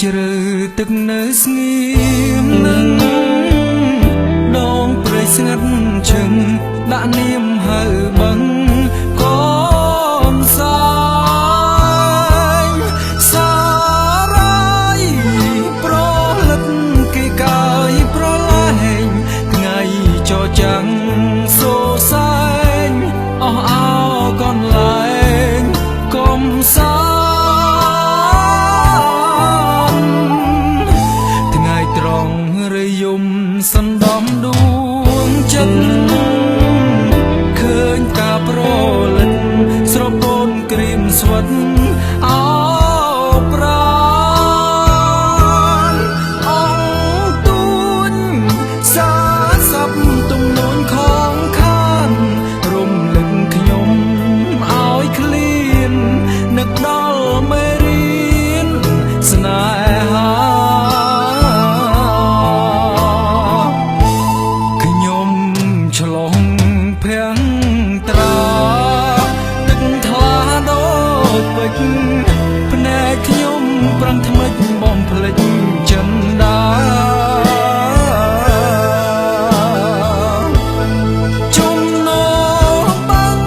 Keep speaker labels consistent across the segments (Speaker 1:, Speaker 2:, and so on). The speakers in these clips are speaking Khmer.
Speaker 1: ជ្រៅទឹកនៅស្ងៀមនឹងដងព្រៃស្ងាត់ឈឹងដាក់នាមហៅបឹងកនសាយសារាយប្រលឹកគេកាយប្រឡែងថ្ងៃចចាំងសូសែងអស់អោកនលែងកុំសាសណ្ដំដួងចិត្តឃើញការប្រលិតស្រពោនក្រៀមស្វិតអោប្រានអងទួញសាសັບទំនួញខងខានរំលឹកខ្ញុំឲ្យឃ្លាននឹកដល់មេរៀនស្នេហាឆ្លងភាំងត្រាទឹកថ្លាដូចពេជ្រភ្នែកខ្ញុំប្រឹងថ្មិចបំភ្លេចចិនដាជុំណបាំង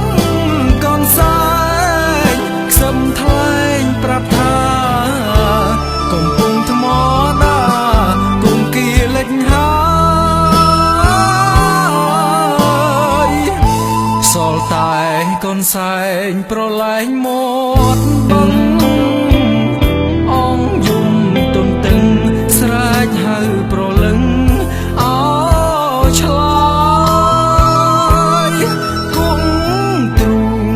Speaker 1: កនសែងខ្សឹមថ្លែងប្រាប់ថាកំពុងថ្មដាគងគីលិចហាសល់តែកូនសែងប្រឡែងមាត់បឹងអងយំទុនទឹងស្រែកហៅប្រលឹងអោឆ្លើយគង់ទ្រូង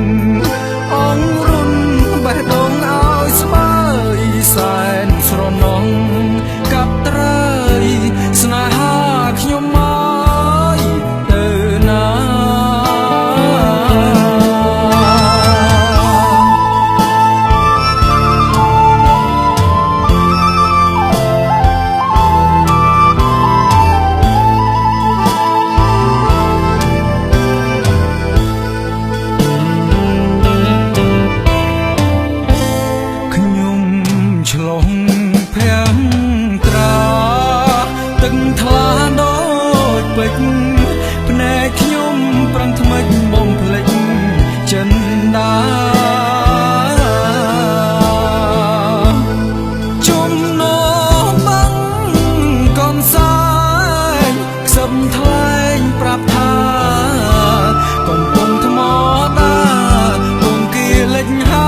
Speaker 1: អងរុនបេះដូងឲ្យស្បើយសែនស្រណងកាប់ត្រីស្នេហាខ្ញុំមកទៅណាឆ្លងភាំងត្រាទឹកថ្លាដូចពេជ្រភ្នែកខ្ញុំប្រឹងថ្មិចបំភ្លេចចិនដាជុំណបាំងកនសែងខ្សឹមថ្លែងប្រាប់ថាកំពុងថ្មដាគងគីលិចហា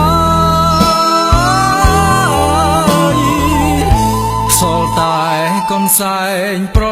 Speaker 1: សល់តែកូនសែងប្រ